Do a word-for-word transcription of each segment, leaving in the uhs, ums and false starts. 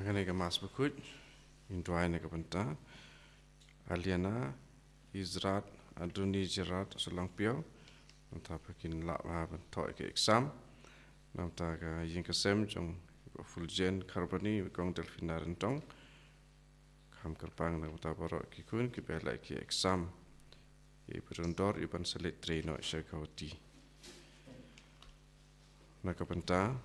Kane ka Mass Bakhuid, ngin duwai na ka bynta Aliana Izrat Adoni Gerard Solangpio, mynta ba kin lah ban thoh ïa ka exam. Nangta ka ïing ka sem jong i Bah Fulgen Kharbani, i Kong Delphina Ryntong. Kham kyrpang na ka bynta baroh ki khun kiba leh ki exam. Ïa i ba rung dor i ban sa leit trei noh sha Guwahati. Na ka bynta,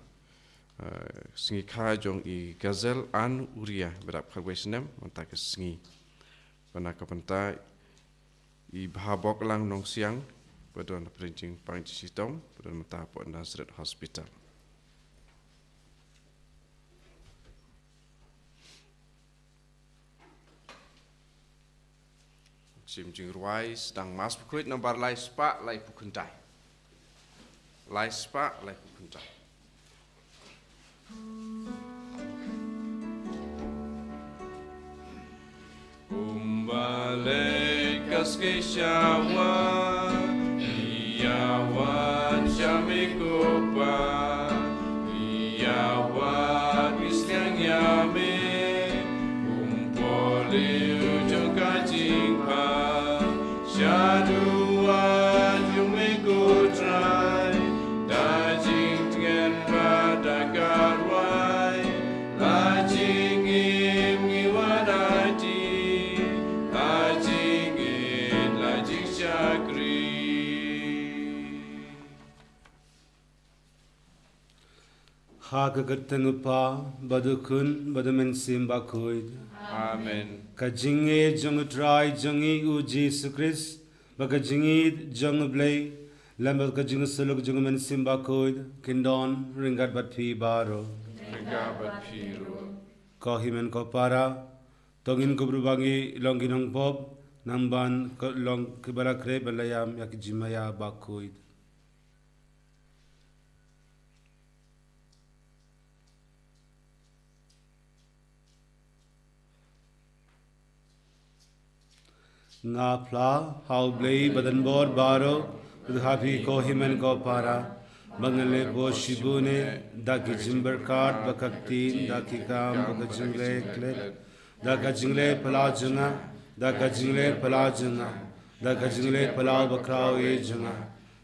eh, sngi kha jong i Gazelle Ann Uria, ba dap khatwei snem mynta ka sngi. Bad na ka bynta i Bha Boklang Nongsiang, ba don ha pdeng jingpang jingshitom, ba don mynta hapoh Nazareth Hospital. Shim jingrwai sdang Mass Bakhuid nambar lai spah laiphew khyndai. Lai spah laiphew khyndai. Kumba leit ka ski sha wah, ïa wan sha me ko Pa, ïa wad ki sliang ïa me, kum u pohliew jong ka jingpang, sha duwai jong me ko Trai, da jingtngen bad da ka rwai, la jingim ngi wad ha ti, la jingit la jingshakri. Ha ka kyrteng u Kpa, bad u Khun, bad u Mynsiem Bakhuid. Amen. Ka jingïeit jong u Trai jong ngi u Jisu Khrist, bad ka jingïeit jong u Blei, lem bad ka jingïasyllok jong u Mynsiem Bakhuid, kin don ryngkat bad phi baroh. Ryngkat bad phi ruh. Ko hynmen ko para, to ngin kup ruh ba ngi long ki nongpop, namban ka long kiba la khreh ban la ïam ïa ka jingmaïa bakhuid. Nga phla ha u Blei badonbor baroh, bad ha phi ko hynmen ko para, ba ngi la poi shibun eh, da ki jingpyrkhat bad ka ktien, da ki kam bad ka jingleh klet, da ka jingleh phyllaw jong nga, da ka jingleh phyllaw jong nga, da ka jingleh phyllaw bakhraw eh jong nga.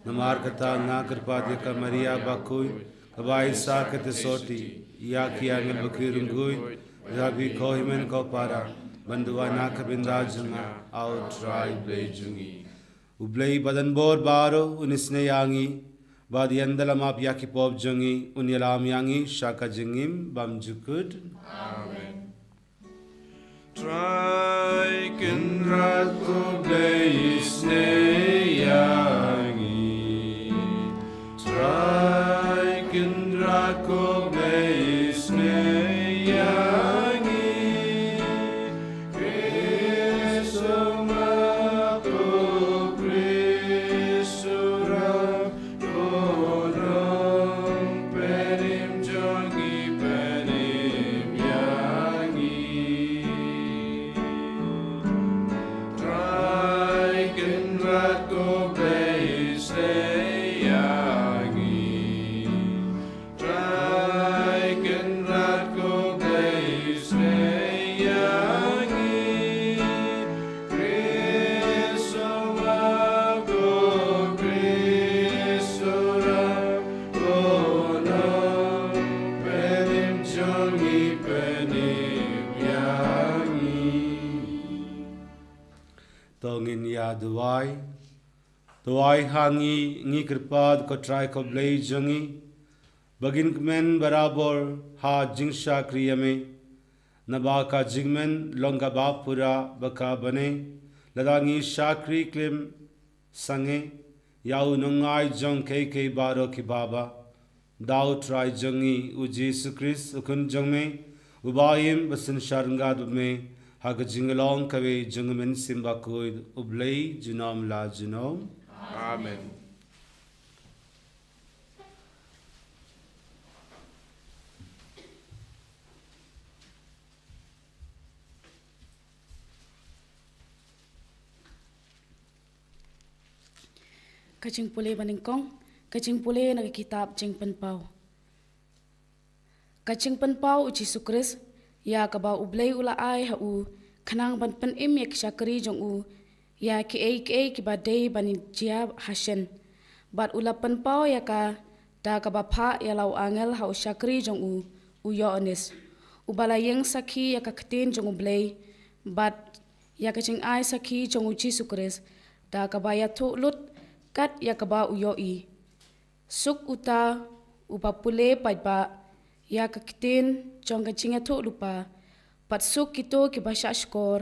Namar kata nga kyrpad ïa ka Maria bakhuid, kaba ai sa ka jingsotti ïa ki angel bad ki riewkhuid, bad ha phi ko hynmen ko para, ban duwai na ka bynta jong nga ha u Trai Blei jong ngi. U Blei badonbor baroh un isynei ïa ngi, bad ïa un da la map ïa ki pop jong ngi, un ïalam ïa ngi sha ka jingim bymjukut. Amen. Trai Kynrad ko Blei isynei ïa ngi. Trai Kynrad ko Blei isynei ïa ngi. Khrist u map, ko Khrist u ram, ko Nongpynim jong ngi, pynim ïa ngi. Trai Kynrad ko Blei isynei ïa ngi. Trai Kynrad ko Blei isynei ïa ngi. Khrist u map, ko Khrist u ram, ko Nongpynim jong ngi, pynim ïa ngi. To ngin ïa duwai. Duwai ha ngi, ngi kyrpad ko Trai ko Blei jong ngi, ba ngin kmen barabor ha jingshakri ïa me. Naba ka jingkmen long kaba pura bad kaba bniah, lada ngi shakri khlem sangeh ïa u nongai jong kiei kiei baroh kiba bha, da u Trai jong ngi u Jisu Khrist u Khun jong me, uba im bad synshar ryngkat bad me, ha ka jinglong kawei jong u Mynsiem Bakhuid, U Blei junom la junom. Amen. Ka jingpule banyngkong, ka jingpule na ka kitab Jingpynpaw. Ka jingpynpaw u Jisu Khrist, ïa kaba U Blei u la ai ha u, khnang ban pynim ïa ki shakri jong u ïa kiei kiei kiba dei ban jia ha shen. Bad u la pynpaw ïa ka da kaba phah ïa la u angel ha u shakri jong u, u Ïoannis, uba la ïeng sakhi ïa ka ktien jong U Blei bad ïa ka jingai sakhi jong U Jisu Khrist, da kaba ïathuh lut kat ïa kaba u ïohi. Suk uta uba pule paidbah ïa ka ktien jong ka jingïathuhlypa, bad suk kito kiba shahshkor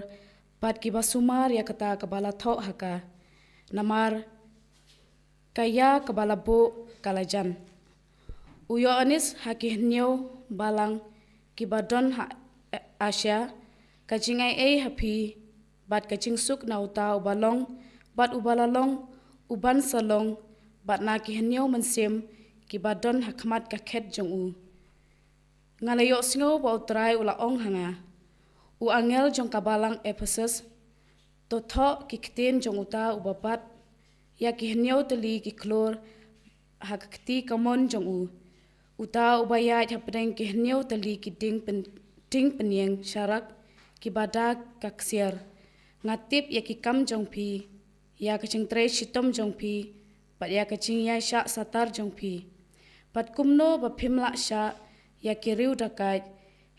bad kiba sumar ïa kata kaba la thoh ha ka. Namar ka ïa kaba la buh ka la jan. U Ïoannis ha ki hynñiew balang kiba don ha Asia, ka jingai ei ha phi, bad ka jingsuk na uta uba long, bad uba la long, uban sa long, bad na ki hynñiew mynsiem kiba don ha khmat ka khet jong u. Nga la ïohsngew ba U Trai u la ong ha nga, u angel jong ka balang Ephesus, to thoh ki ktien jong uta uba bat ïa ki hynñiew tylli ki khlur ha ka kti kamon jong u, uta uba ïaid hapdeng ki hynñiew tylli ki dieng pyn-, dieng pynïeng sharak kiba da ka ksiar. Nga tip ïa ki kam jong phi, ïa ka jingtrei shitom jong phi, bad ïa ka jingïaishah satar jong phi, bad kumno ba phim lah shah ïa ki riew dakait,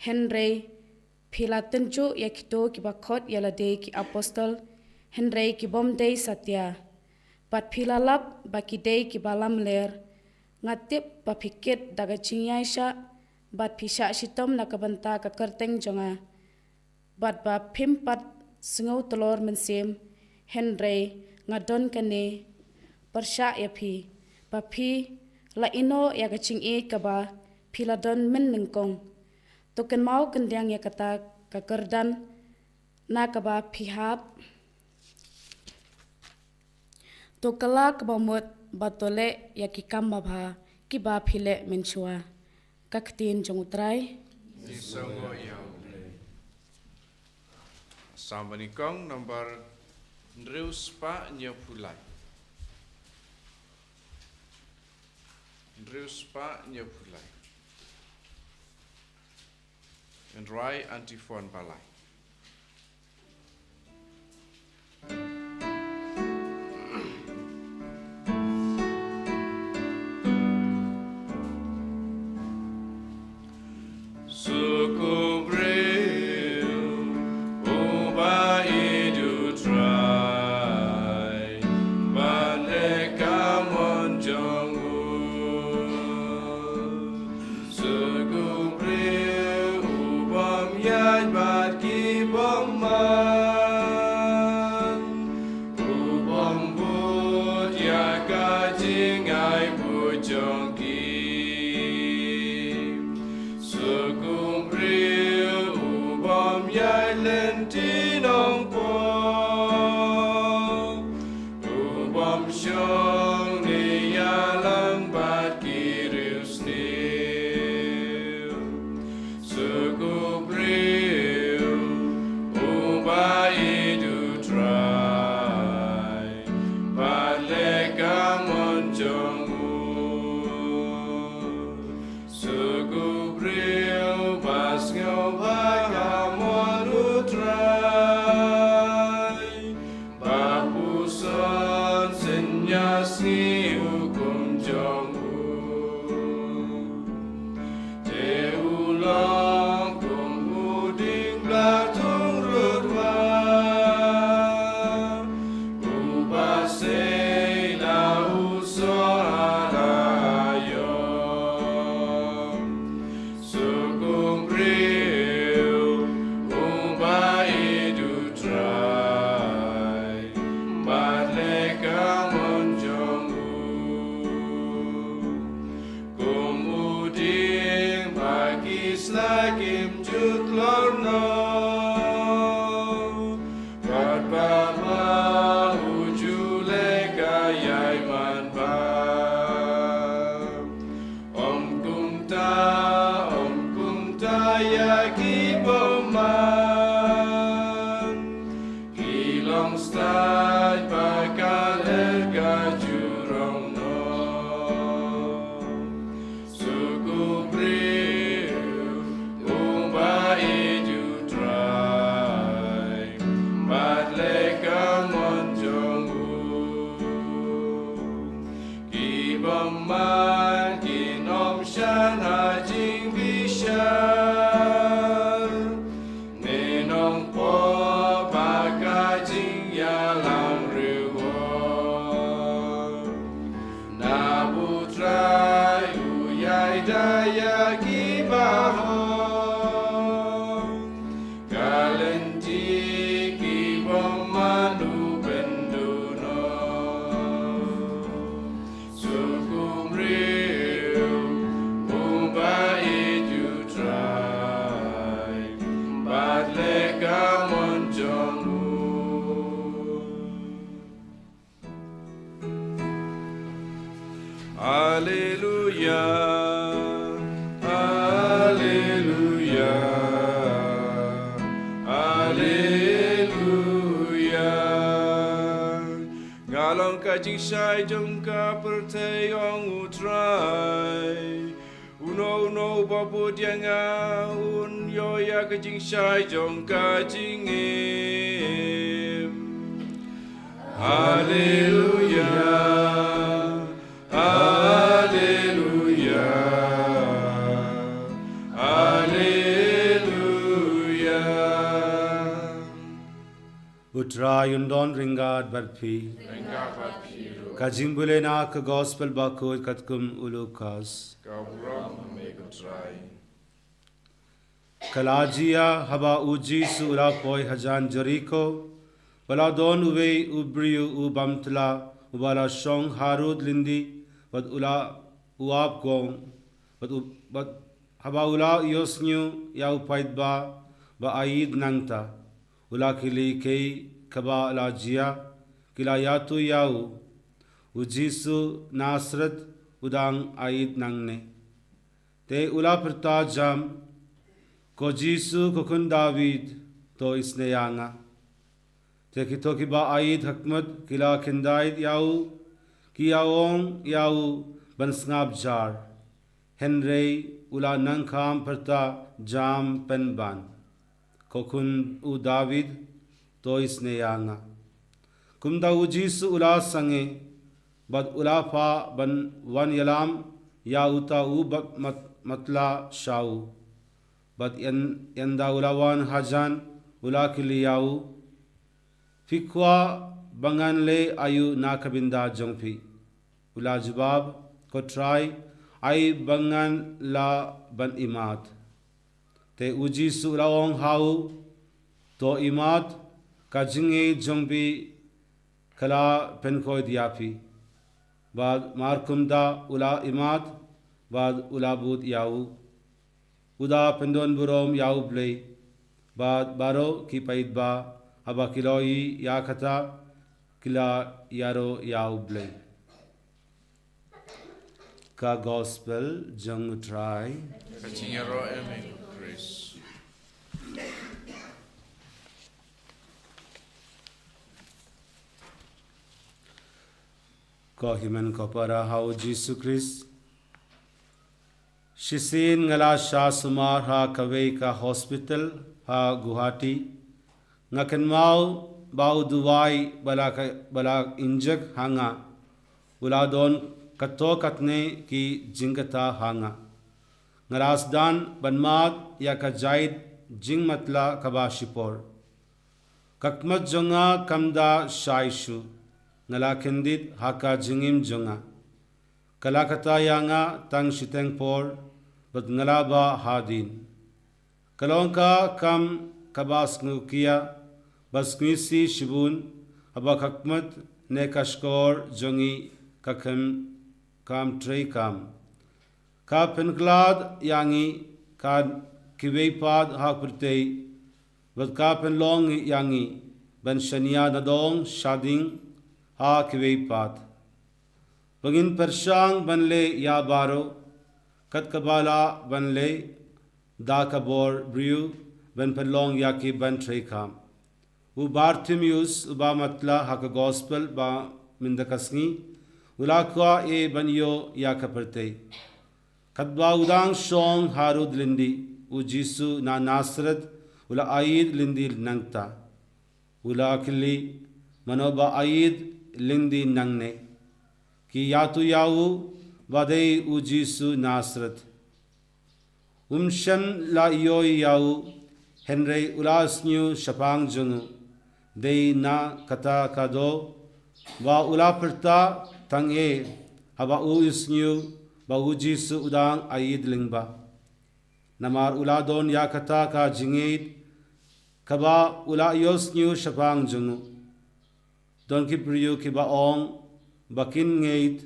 hynrei phi la tynjuh ïa kito kiba khot ïa lade ki apostol, hynrei ki bym dei satia. Bad phi la lap ba ki dei kiba lamler. Nga tip ba phi kit da ka jingïaishah, bad phi shah shitom na ka bynta ka kyrteng jong nga, bad ba phim pat sngew tlor mynsiem, hynrei nga don kane pyrshah ïa phi, ba phi la ïehnoh ïa ka jingïeit kaba phi la don mynnyngkong. To kynmaw kyndiang ïa kata ka kyrdan na kaba phi hap. To kylla kaba mut bad to leh ïa ki kam babha kiba phi leh mynshuwa. Ka ktien jong U Trai. Ngi sngewnguh ïa U Blei. Psalm banyngkong number hynriew spah hynñiewphew lai. Hynriew spah hynñiewphew lai. Ngan rwai Antiphon ba lai. Suk u briew uba ïeit U Trai, ban leh ka mon jong u. Suk u briew u bym ïaid bad ki bymman, u bym bud ïa ka jingai buit jong ki. Suk u briew u bym ïaid lynti nongpop, u bym shong ne ïalam bad ki riewsniew. Suk u briew uba ïeit U Trai, bad leh ka mon jong u. Suk u briew ba sngewbha ka mon U Trai, ba puson synñia sngi hukum jong u. Te u long kum u dieng bla thung rud wah, uba sei na u soh ha la aïom. Suk u briew uba ïeit U Trai, bad leh ka mon jong u. Kum u dieng ba ki sla kim ju tlor noh, bad ba ma u ju leh ka ïai man bam. Ym kumta, ym kumta ïa ki bymman, ki long stad ba ka leh ka jurong noh. Suk u briew uba ïeit Amar ki nongshana jingbishar, ne nongpop ba ka jingïalang riew. Na U Trai u ïai da ïa ki bahok, ka lynti ki bymman u pynduh noh. Suk kumriew, um ba ïeit U Trai, bad leh ka mon jong u. Alleluia, alleluia, alleluia. Nga long ka jingshai jong ka pyrthei, ong U Trai. Uno uno uba bud ïa nga un ïoh ïa ka jingshai jong ka jingim. Alleluia, alleluia, alleluia. U Trai un don ryngkat bad phi. Ryngkat bad phi ruh. Ka jingbulei na ka Gospel Bakhuid katkum u Lukas. Ka burom ha me ko Trai. Ka la jia haba U Jisu u la poi hajan Jeriko, ba la don uwei u briew u bamtla, uba la shong harud lindi, bad u la u ap gong, bad u, bad haba u la ïohsngew ïa u paidbah ba aïu nangta, u la kylli kei kaba la jia, ki la ïathuh ïa u, U Jisu Nasaret u dang aïu nangne. Te u la pyrta jam, Ko Jisu, ko khun David, to isynei ïa nga. Te kito kiba aïu hakhmat ki la khyndai ïa u, ki ïa ong ïa u ban sngap jar. Hynrei u la nang kham pyrta jam pynban, Ko khun u David, to isynei ïa nga. Kumta U Jisu u la sangeh, bad u la phah ban wan ïalam ïa uta u ba mat-, matla sha u. Bad ïan, ynda u la wan hajan, u la kylli ïa u, Phi kwah ba ngan leh aïu na ka bynta jong phi? U la jubab, Ko Trai, ai ba ngan lah ban ïmat. Te U Jisu u la ong ha u, To ïmat, ka jingngeit jong phi ka la pynkhuid ïa phi. Bad markumta u la ïmat, bad u la bud ïa u. U da pyndon burom ïa U Blei, bad baroh ki paidbah haba ki la ïohi ïa kata, ki la ïaroh ïa U Blei. Ka Gospel jong U Trai. Ka jingïaroh ïa me ko Khrist. Ko hynmen ko para ha U Jisu Khrist. Shisien nga la shah sumar ha kawei ka hospital ha Guwahati. Nga kynmaw ba u dawai ba la ka, ba la injek ha nga u la don katto katne ki jingkata ha nga. Nga la sdang ban mad ïa ka jait jingmatlah kaba shipor. Ka khmat jong nga kam da shai shuh, nga la kyndit ha ka jingim jong nga. Ka la kata ïa nga tang shiteng por, bad nga la bah hadien. Ka long ka kam kaba sngewkhia, ba sngewsih shibun, haba ka khmat ne ka shkor jong ngi ka kham, kam treikam. Ka pynkhlad ïa ngi, ka kiwei pat ha pyrthei, bad ka pynlong ïa ngi ban shaniah nadong shading ha kiwei pat. Ba ngin pyrshang ban leh ïa baroh kat kaba lah ban leh da ka bor briew ban pynlong ïa ki ban treikam. U Bartimeus, uba matlah ha ka Gospel ba mynta ka sngi, u la kwah eh ban ïoh ïa ka pyrthei. Katba u dang shong harud lynti, U Jisu na Nasaret u la aïu lynti nangta. U la kylli, Mano ba aïu lynti nangne? Ki ïathuh ïa u, ba dei u Jisu Nasareth. Um shym la ïohi ïa u, hynrei u la sniew shaphang jong u. Dei na kata ka daw ba u la pyrta tang eh, haba u ïohsngew ba u Jisu u dang ïaid lyngba. Namar u la don ïa kata ka jingngeit kaba u la ïohsngew shaphang jong u. Don ki briew kiba ong ba kin ngeit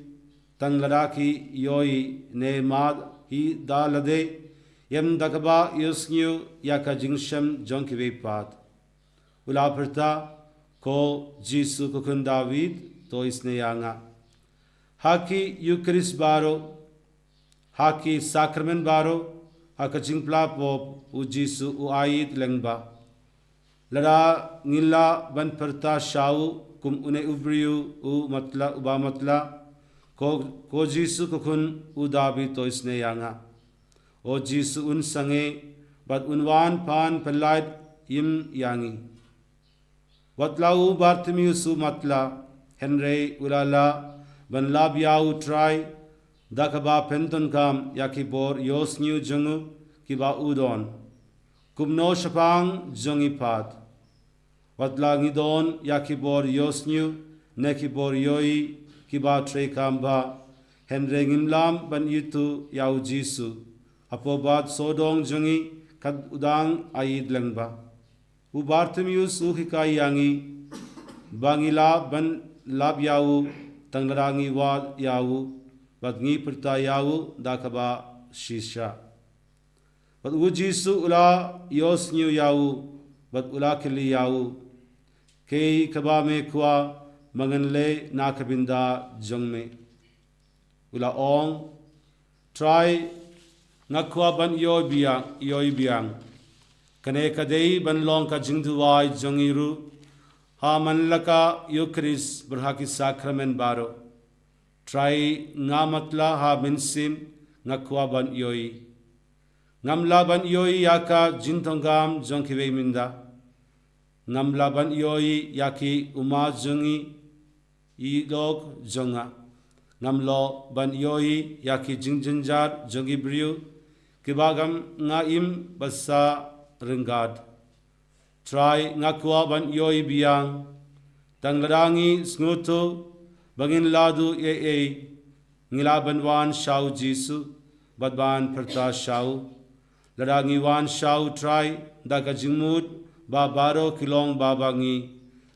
tang lada ki ïohi, ne mad hi da lade, ym da kaba ïohsngew ïa ka jingshem jong kiwei pat. U la pyrta, Ko Jisu, Ko Khun Dabid, to isynei ïa nga. Ha ki Ïukharist baroh, ha ki sakramen baroh, ha ka jingpla pop, u Jisu u ïaid lyngba. Lada ngi lah ban pyrta sha u kum une u briew u matlah, uba matlah, Ko, Ko Jisu, Ko Khun u Dabid, to isynei ïa nga. O Jisu un sangeh bad un wan pan pyllait im ïa ngi. Wat la u Bartimeus u matlah, hynrei u la lah ban lap ïa u Trai da kaba pyndonkam ïa ki bor ïohsngew jong u kiba u don, kumno shaphang jong ngi pat. Wat la ngi don ïa ki bor ïohsngew ne ki bor ïohi kiba treikam bha, hynrei ngim lam ban ithuh ïa u Jisu hapoh bad sawdong jong ngi kat u dang ïaid lyngba. U Bartimeus u hikai ïa ngi ba ngi lah ban lap ïa u tang lada ngi wad ïa u bad ngi pyrta ïa u da kaba shisha. Bad u Jisu u la ïohsngew ïa u bad u la kylli ïa u, Kaei kaba me kwah ba ngan leh na ka bynta jong me? U la ong, Trai, nga kwah ban ïohi biang, ïohi biang. Kane ka dei ban long ka jingduwai jong ngi ruh ha man la ka Ïukharist bad ha ki sakramen baroh. Trai, nga matlah ha mynsiem, nga kwah ban ïohi. Ngam lah ban ïohi ïa ka jingdonkam jong kiwei mynta. Ngam lah ban ïohi ïa ki ummat jong ngi, i lok jong nga. Ngam lah ban ïohi ïa ki jingjynjar jong ki briew kiba ngam, nga im basa ryngkat. Trai, nga kwah ban ïohi biang. Tang lada ngi sngewthuh ba ngin lah duh ei ei, ngi lah ban wan sha u Jisu bad ban pyrta sha u. Lada ngi wan sha u Trai da ka jingmut ba baroh ki long ba ba ngi,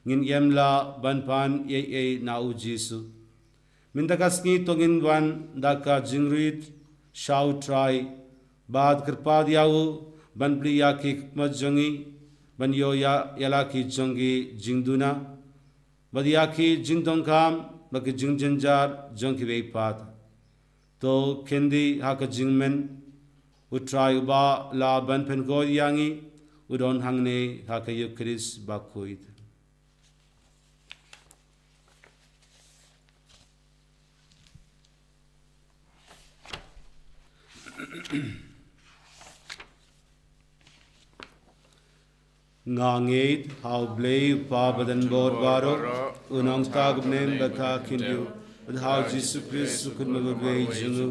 ngin ym lah ban pan ei ei na u Jisu. Mynta ka sngi to ngin wan da ka jingrit sha u Trai bad kyrpad ïa u ban plie ïa ki khmat jong ngi ban ïoh ïa, ïa la ki jong ki jingduna bad ïa ki jingdonkam bad ki jingjynjar jong kiwei pat. To khyndiat ha ka jingmen. U Trai uba lah ban pynkoit ïa ngi u don hangne ha ka Ïukharist bakhuid. Nga ngeit ha u Blei u Kpa badonbor baroh, u nongtag bymman bad khyndiat, bad ha u Jisu Khrist u Khun babe jong u,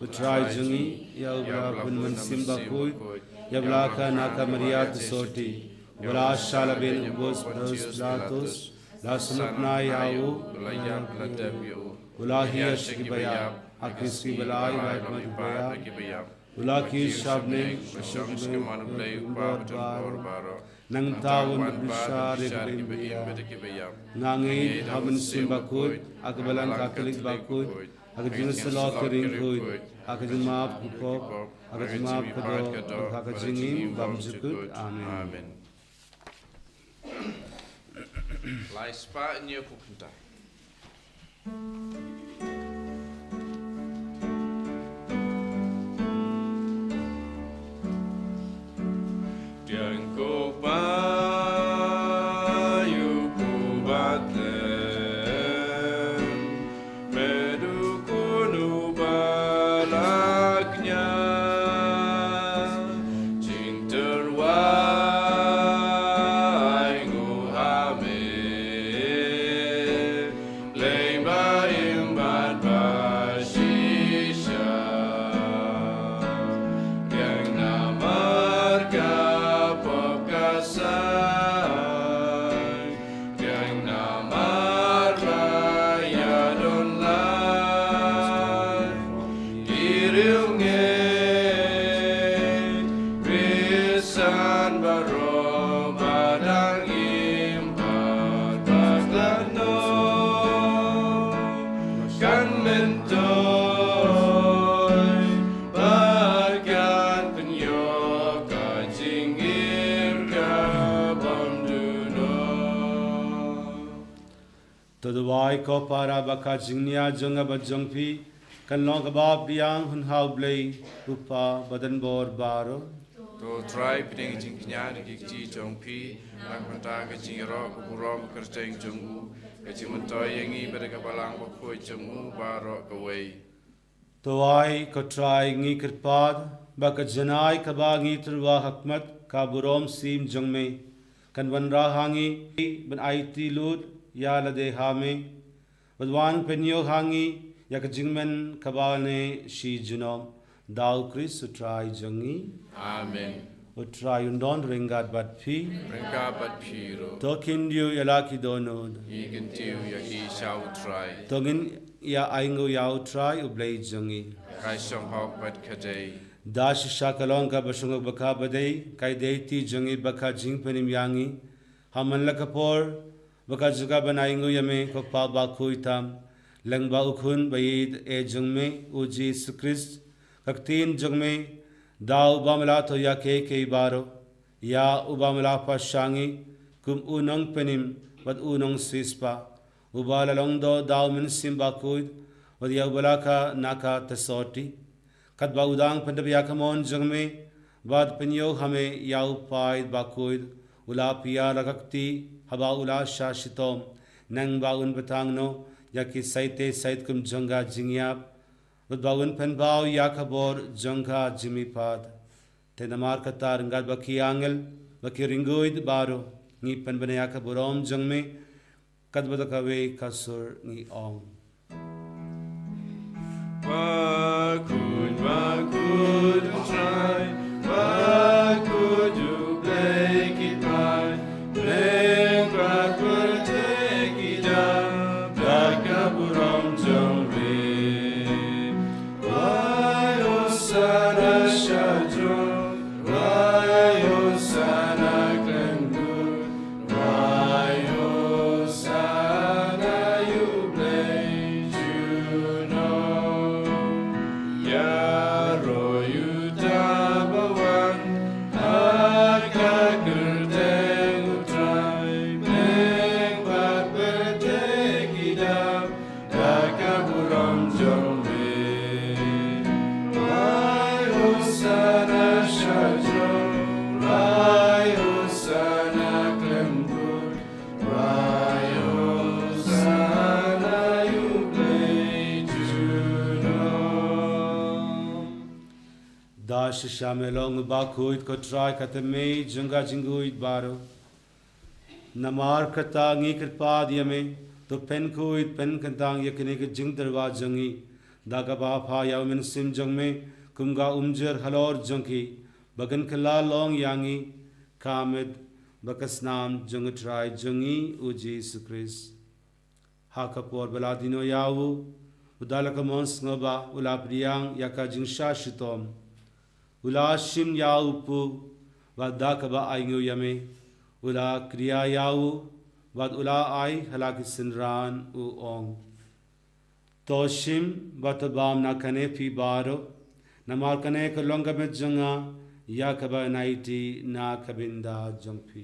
u Trai jong ngi, ïa uba la pynmynsiem bakhuid, ïa uba la kha na ka Maria ka soti, uba la shah laban u Pontius Pilatus, la sumar ïa u, u la ïap, u la hiar sha kiba ïap, ha ka sngi ba lai u la ïaid ha kiba ïap, u la kiew sha bneng, u la shong ha ka kynduh u Blei u Kpa badonbor baroh. Nangta un bishar ïa kiba im bad ïa kiba ïap. Nga ngeit ha u Mynsiem Bakhuid, ha ka Balang Katholik bakhuid, ha ka jingïasyllok ka ring khuid, ha ka jingmap ki pop, ha ka jingmap ka doh, ha ka jingim bymjukut. Amen. Amen. Lai spah hynñiew phew khyndai. Tiang ko pa yu pu bat lem, me du kunu balak nya, jingtyrwa ai ngu ha me, lei ba Duwai ko para ba ka jingnia jong nga bad jong phi kan long kaba pdiang hun ha U Blei U Kpa badonbor baroh. To Trai pdiang jingkñia da ki kti jong phi, na ka bynta ka jingïaroh ka burom kyrteng jong u, ka jingmyntoi ïa ngi bad ka balang bakhuid jong u baroh kawei. To ai ko Trai ngi kyrpad ba ka janai kaba ngi tyrwa ha khmat ka burom sim jong me kan wanrah ha ngi ban aiti lut ïa lade ha me, bad wan pynïoh ha ngi ïa ka jingmane kaba ne shi junom. Da U Khrist U Trai jong ngi. Amen. U Trai un don ryngkat bad phi. Ryngkat bad phi ruh. To khyndiat ïa la ki dohnud. Ngi kyntiew ïa ki sha U Trai. To ngin ïa ainguh ïa U Trai U Blei jong ngi. Ka shong hok bad ka dei. Da shisha ka long kaba shong hok bad kaba dei, ka dei ti jong ngi bad ka jingpynim ïa ngi ha man la ka por, ba ka jaka ban ainguh ïa me ko Kpa bakhuid tam, lyngba U Khun ba ïeit jong me U Jisu Khrist, ka ktien jong me, da uba me la thoh ïa kiei kiei baroh, ïa uba me la pynshong kum u nongpynim bad u nongsiewspah, uba la long doh da U Mynsiem Bakhuid, bad ïa uba la kha na ka Tesoti. Katba u dang pyndep ïa ka mon jong me, bad pynïoh ha me ïa u paid bakhuid, u la pynïar la ka kti, haba u la shah shitom, nangba un btang noh ïa ki saite sait kum jong ka jingïap, bad ba un pynpaw ïa ka bor jong ka jingmihpat. Te namar kata ryngkat bad ki angel bad ki riewkhuid baroh, ngi pynbna ïa ka burom jong me, katba da kawei ka sur ngi ong. Bakhuid, bakhuid U Trai, bakhuid U Blei ki paid, lyngba pyrthei ki dap da ka burom jong me. Wai Hosana sha jrong, wai Hosana khlem kut, wai Hosana ïa U Blei junom. Ïaroh uta ba wan ha ka kyrteng U Trai, lyngba pyrthei ki dap da ka burom jong me. Wai Hosana sha jrong, wai Hosana khlem kut, wai Hosana ïa U Blei junom. Da shisha me long bakhuid ko Trai ka tymmen jong ka jingkhuid baroh. Namar kata ngi kyrpad ïa me, to pynkhuid pynkyntang ïa kane ka jingtyrwa jong ngi da kaba phah ïa U Mynsiem jong me kum ka umjir halor jong ki, ba kan kylla long ïa ngi ka met bad ka snam jong U Trai jong ngi U Jisu Khrist. Ha ka por ba la die noh ïa u, u da la ka mon sngewbha, u la pdiang ïa ka jingshah shitom, u la shim ïa u pud, bad da kaba ainguh ïa me, u la kdiah ïa u, bad u la ai ha la ki synran, u ong: To shim bad to bam na kane phi baroh, namar kane ka long ka met jong nga ïa kaba ngi aiti na ka bynta jong phi.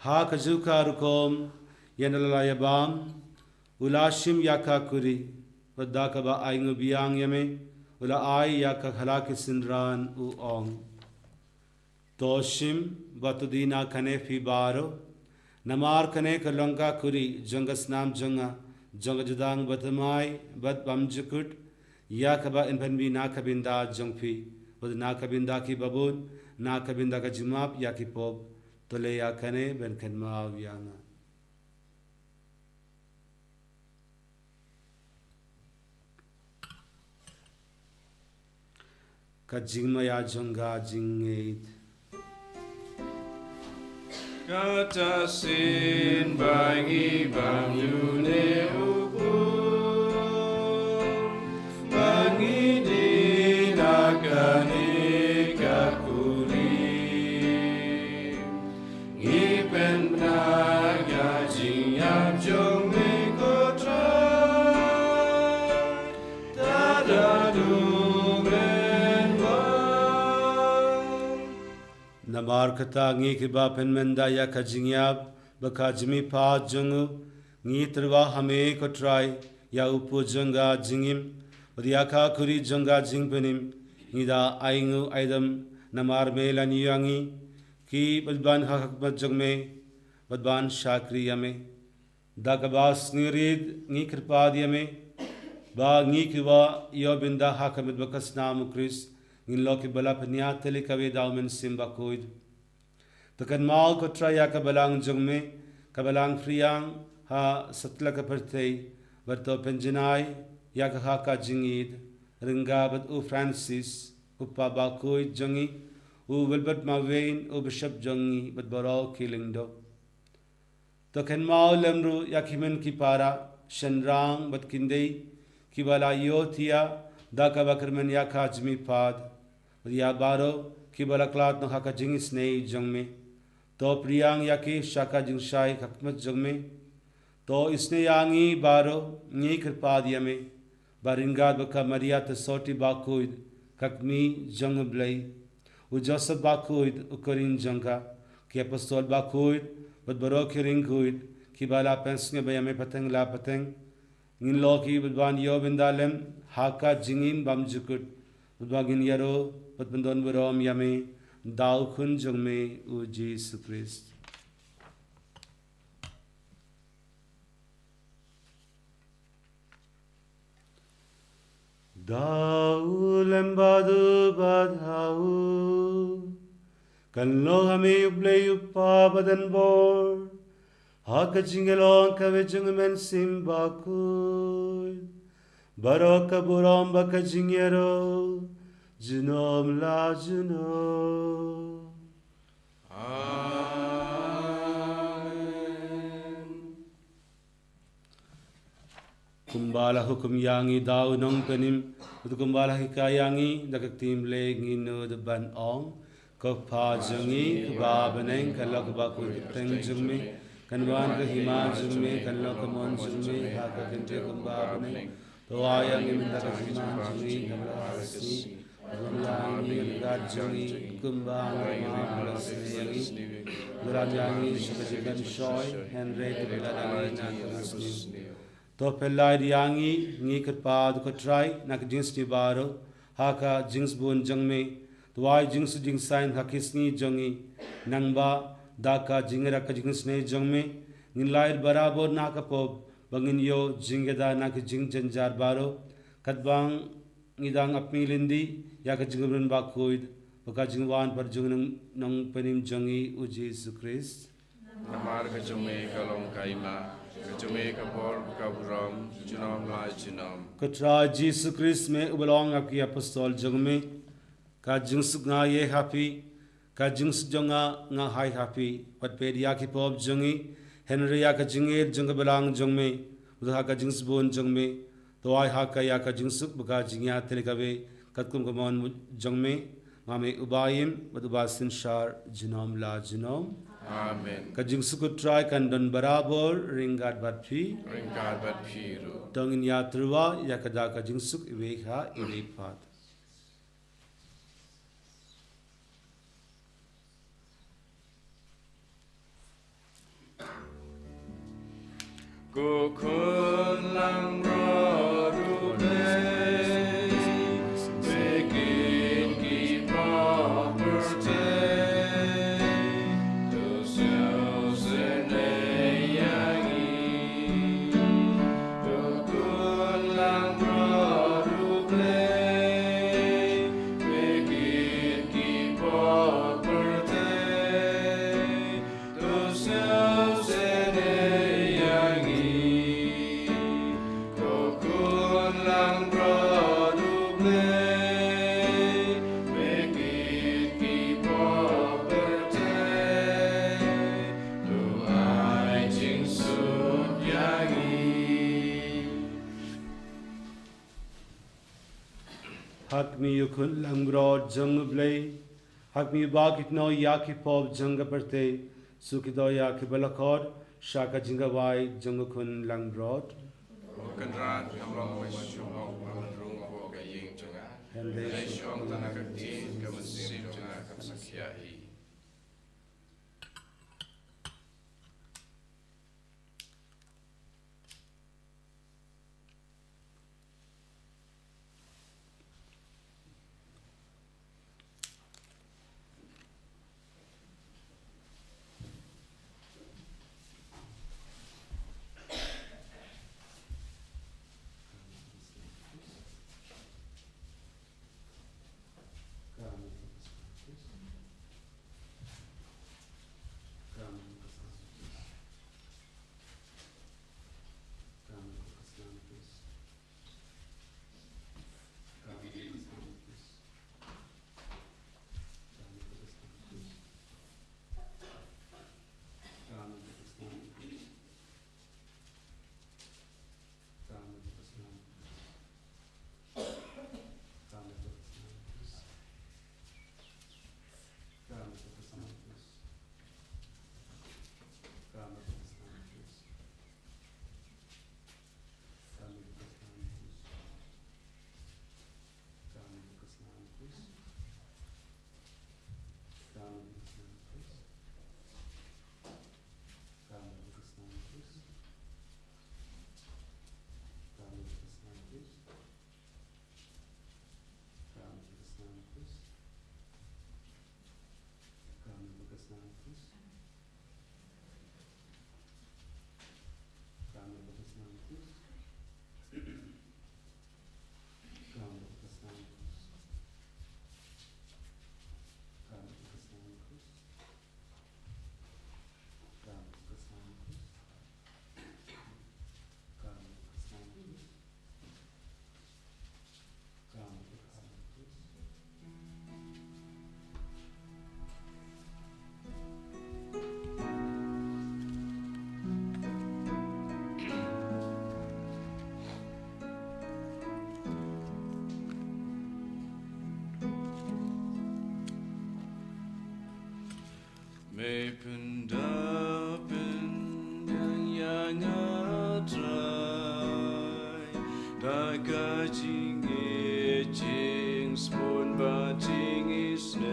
Ha kajuh ka rukom, ïa na la la ïa bam, u la shim ïa ka kuri, bad da kaba ainguh biang ïa me, u la ai ïa ka ha la ki synran, u ong: To shim bad to die na kane phi baroh, namar kane ka long ka kuri jong ka snam jong nga, jong ka jutang bathymmai bad bymjukut, ïa kaba yn pynbna na ka bynta jong phi, bad na ka bynta ki babun, na ka bynta ka jingmap ïa ki pop. To leh ïa kane ban kynmaw ïa nga. Ka jingmaïa jong ka jingngeit. Kata shisien ba ngi bam ïa une u pud, ba ngi die na kane ka kuri. Ngi pynbna ïa ka jingïap jong me ko Trai, tad haduh men wan. Kata ngi kiba pynmynda ïa ka jingïap bad ka jingmihpat jong u, ngi tyrwa ha me ko Trai, ïa u pu jong ka jingim bad ïa ka khuri jong ka jingpynim. Ngi da ai nguh ai dem namar me la ïoh ïa ngi ki bad ban ha khmat jong me bad ban shakri ïa me. Da kaba sngewrit ngi kyrpad ïa me ba ngi kiba ïoh bynda ha ka met bad ka snam u Khrist ngin long kiba la pynïaid tylli kawei da u Mynsiem Bakhuid. To kynmaw ko Trai ïa ka balang jong me, ka balang phriang ha satlak ka pyrthei, bad to pynjanai ïa ka ha ka jingïeid ryngkat bad u Francis u Papa Bakhuid jong ngi, u Wilbert Marwein u Bishop jong ngi bad baroh ki lyngdoh. To kynmaw lem ruh ïa ki hynmen ki para, shynrang bad ki khyndai kiba la ïohthiah da kaba kyrmen ïa ka jingmihpat, bad ïa baroh kiba la khlad noh ha ka jingisynei jong me. To phriang ïa ki sha ka jingshai khmat jong me. To isynei ïa ngi baroh, ngi kyrpad ïa me ba ryngkat bad ka Maria Theisotti Bakhuid, ka Kmie jong u Blei, u Joseph Bakhuid u khun jong ka, ki apostol bakhuid bad baroh ki riewkhuid kiba la pynsngew ïa me pateng la pateng, ngin long kiba ban ïoh bynda lem ha ka jingim bymjukut, bad ba ngin ïaroh bad pyndonburom ïa me da u Khun jong me u Jisu Khrist. Da u lem bad u bad ha u, kan long ha me u Blei u Kpa badonbor, ha ka jingïalong kawei jong u Mynsiem Bakhuid, baroh ka burom bad ka jingïaroh junom la junom. Amen. Kumba la hukum ïa ngi da u Nongpynim, bad kumba la hikai ïa ngi da ka ktien Blei, ngin nud ban ong: Ko Kpa jong ngi uba ha bneng, kan long kaba kyrkhu ka kyrteng jong me, kan wan ka hima jong me, kan long ka mon jong me ha ka kynthei kumba ha bneng. To ai ïa ngi mynta ka jingman jong ngi kaba la ka sngi. Bad ym ïa ngi ïa ka jong ngi kumba ngi ïa ngi la ka sngi. Bad ym ïa ngi sha ka jingpynshoi, hynrei to pynlait ïa ngi na ka jingsniew. To pynlait ïa ngi, ngi kyrpad ko Trai, na ka jingsniew baroh ha ka jingsbun jong me. To ai jingsuk jingsaiñ ha ki sngi jong ngi, nangba da ka jingïarap ka jingisynei jong me, ngin lait barabor na ka pop, ba ngin ïoh jingïada na ki jingjynjar baroh, katba ngi dang ap mihlynti ïa ka jingrung bakhuid bad ka jingwan pat jong u Nongpynim jong ngi u Jisu Khrist. Namar ka jong me ka long ka hima, ka jong me ka bor bad ka burom junom la junom. Ko Trai Jisu Khrist, me uba la ong ha ki apostol jong me: Ka jingsuk nga ai ha phi, ka jingsuk jong nga nga ai ha phi. Wat peit ïa ki pop jong ngi, hynrei ïa ka jingïeit jong ka balang jong me. Bad ha ka jingsbun jong me, to ai ha ka ïa ka jingsuk bad ka jingïaid tylli kawei, katkum ka mon jong me, ma me uba im bad uba synshar junom la junom. Amen. Ka jingsuk ko Trai kan don barabor ryngkat bad phi. Ryngkat bad phi ruh. To ngin ïatyrwa ïa ka da ka jingsuk iwei ha iwei pat. Ko Khun langbrot U Blei, me kit ki pop pyrthei, to sngewsynei ïa ngi. Ko Khun langbrot U Blei, me kit ki pop pyrthei, to sngewsynei ïa ngi. Ko Khun langbrot U Blei, me kit ki pop pyrthei, to ai jingsuk ïa ngi. Ha khmih, U Khun langbrot jong U Blei. Ha khmih, ba kit noh ïa ki pop jong ka pyrthei. Shu kit noh ïa kiba la khot sha ka jingkawai jong U Khun langbrot. Ko Kynrad, ngam long ba ngan shong hapoh ka rung hapoh ka ïing jong nga. Hynrei shong tang ha ka ktien ka mynsiem jong nga kan sa khia hi. Pyndap pynbiang ïa nga Trai, da ka jingïeit jingsbun bad jingisynei.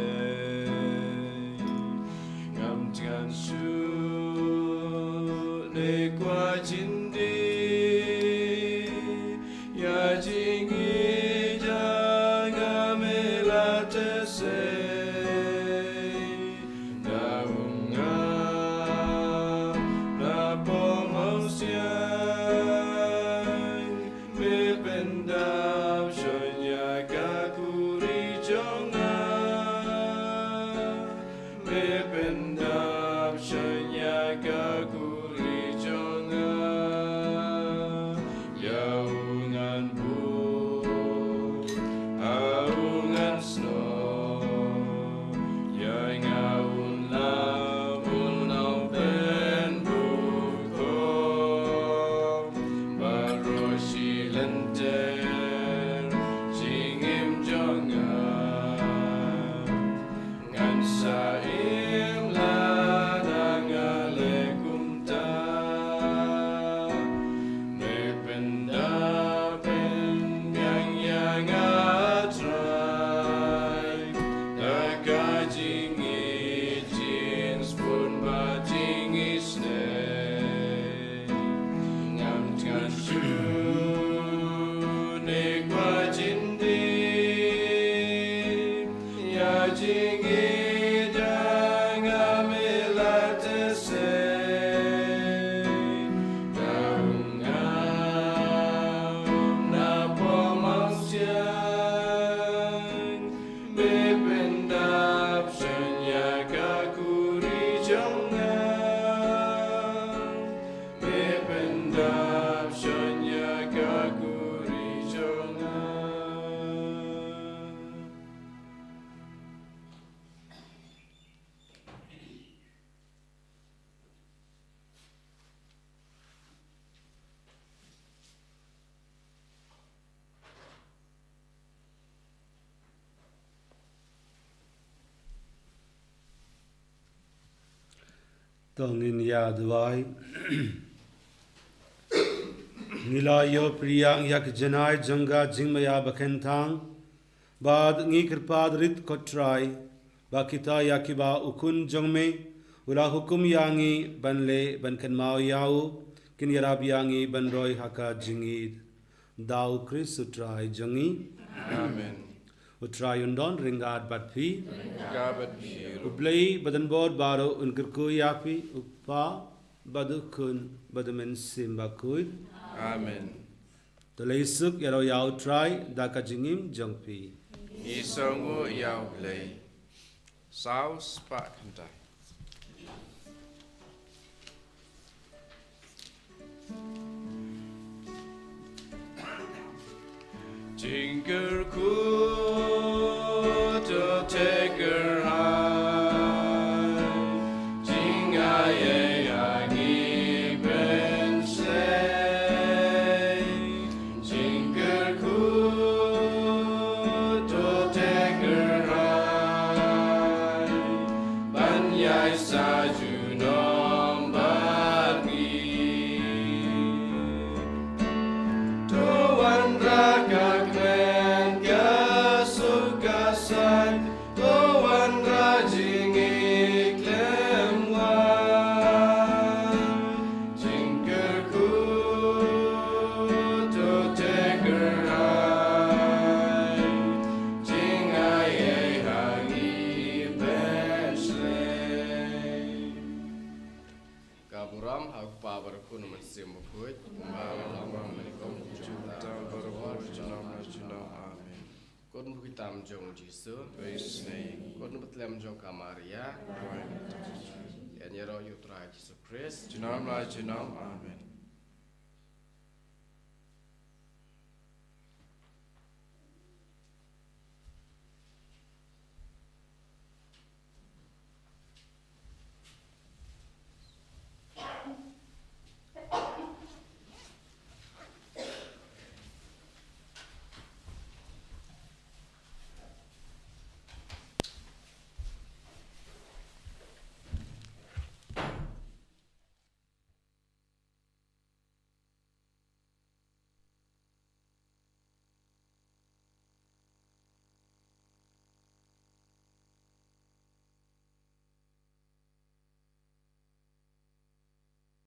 Ngam tngan shuh ne kwah jingdih ïa jingïeit jong nga, me la teh sei. Nda ong nga, na pom aung siang, me pyndap shon ïa ka khuri jong nga. Me pyndap shon ïa ka khuri jong nga. Ïa u ngan buh, a u ngan snoh, ïa nga un lam, un ong pynbuh khop. Baroh shi lynter jingim jong nga, ngan sa im lada nga leh kumta. Me pyndap pynbiang ïa nga Trai, da ka jingïeit jingsbun bad jingisynei. Ngam tngan shuh ne kwah jingdih ïa jingïeit jong nga, me la teh sei. Nda ong nga, na pom aung siang, me pyndap shon ïa ka khuri jong nga. Me pyndap shon ïa ka khuri jong nga. To ngin ïa duwai. Ngi la ïoh pdiang ïa ka jingai jong ka jingmaïa ba khein tang, bad ngi kyrpad rit ko Trai, ba kita ïa kiba u Khun jong me u la hukum ïa ngi ban leh ban kynmaw ïa u, kin ïarap ïa ngi ban roi ha ka jingïeit. Da u Khrist u Trai jong ngi. Amen. U Trai un don ryngkat bad phi. Ryngkat bad phi ruh. U Blei badonbor baroh un kyrkhu ïa phi, u Kpa bad u Khun bad u Mynsiem Bakhuid. Amen. To leit suk ïaroh ïa u Trai da ka jingim jong phi. Ngi sngewnguh ïa u Blei. Saw spah khyndai. Jingkyrkhu to teh kyrhai, jingaiei ha ngi pynshlei. Jingkyrkhu to teh kyrhai, ban ïaisah junom bad ngi. To wanrah ka kmen ka suk ka saiñ, to wanrah jingïeit khlem wai. Jingkyrkhu to teh kyrhai, jingaiei ha ngi pynshlei. Ka burom ha u Kpa bad u Khun bad u Mynsiem Bakhuid. Kumba la long, mynta, baroh, junom la junom. Amen. Kut ba ki tam jong u Jisu. Kut ba tlem jong ka Maria. Ïa ïaroh ïa u Trai Jisu Khrist. Junom la junom. Amen.